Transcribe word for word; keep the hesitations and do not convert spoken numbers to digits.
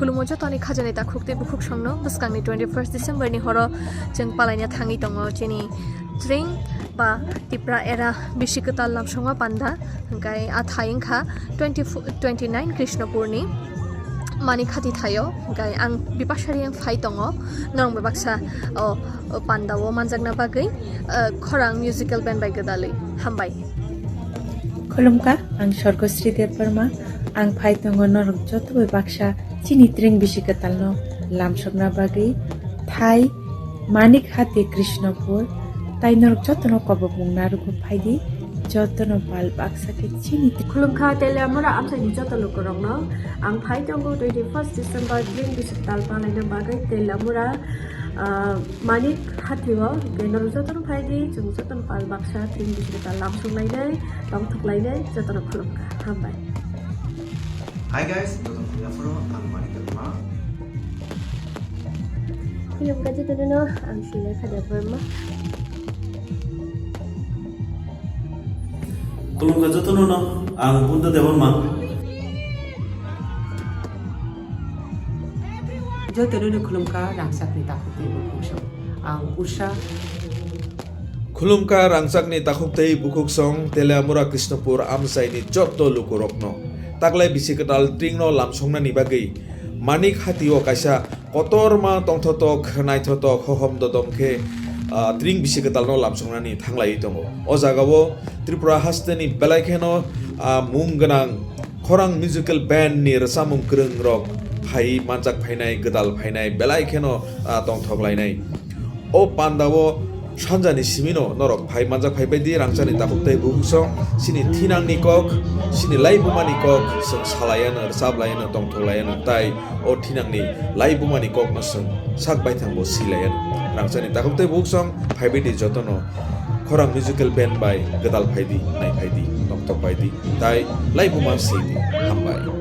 Khulumgo jotoni khajani takhuk tei bukhuk songno bwskangni twenty first December ni horo chwng palaina thangwi tongo chini Tring ba Tipra era bisi kwtal lamsongma panda hwnkhe a thai wngkha twenty twenty nine Krishnapurni Manik Hati thaio hwnkhe ang Bipasha Reang phai tongo norok bai baksa o, o pandao manjakna bagwi, eh, khorang musical band bai gwdalwi hambai. Khulumkha, ang Sorgosri Debbarma. Ang phai tongo norok joto bai baksa chini Tring bisi kwtalno lamsokna bagwi thai Manik Hati Krishnapur. Tai norok jotono kobokmung narwgwi phaidi, jotono pal baksa khe chini Tring. Khulumkha, Teliamura amchaini joto lukurokno. Ang phai tongo twenty first December Tring bisi kwtal palaina bagwi Teliamura, ah, Manik Hatio, hwnkhe norok jotono phaidi, chwng jotono pal baksa Tring bisi kwtal lamsok lainai, tongthok lainai, jotono khulumkha. Hambai. Hi guys, jotono phai phuru ang Manik Debbarma. Khulumkha jotono, ang Srilekha Debbarma. Khulumkha jotono, ang Buddha Debbarma. Jotono khulumkha rangchakni takhuk tei bukhuk song. Ang Usha. Khulumkha rangchakni takhuk tei bukhuk song Teliamura Krishnapur amchaini joto lukurokno. Taklai bisi kwtal Tringno lamsoknani bagwi Manik Hatio kaisa kotorma tongthotok, naithotok, hohom dodom khe, ah, Tring bisi kwtalno lamsoknani thanglaiwi tongo. O jagao Tripura hasteni belai kheno, ah, mung gwnang khorang musical band ni rwchapmung kwrwng rok phai manjak phainai, gwdal phainai, belai kheno, ah, tongthok lainai. O pandao sanjani simino norok phai manjak phai baidi rangchakni takhuk tei bukhuk song, chini thinangni kok, chini laibumani kok, chwng salaiano, rwchaplaiano, tongthok laiano, tai o thinangni laibumani kokno chwng sak baithangbo silaiano. Rangchakni takhuk tei bukhuk song phai baidi jotono khorang musical band bai gwdal phaidi, nai phaidi, tongthok phaidi, tai laibuma sidi, hambai.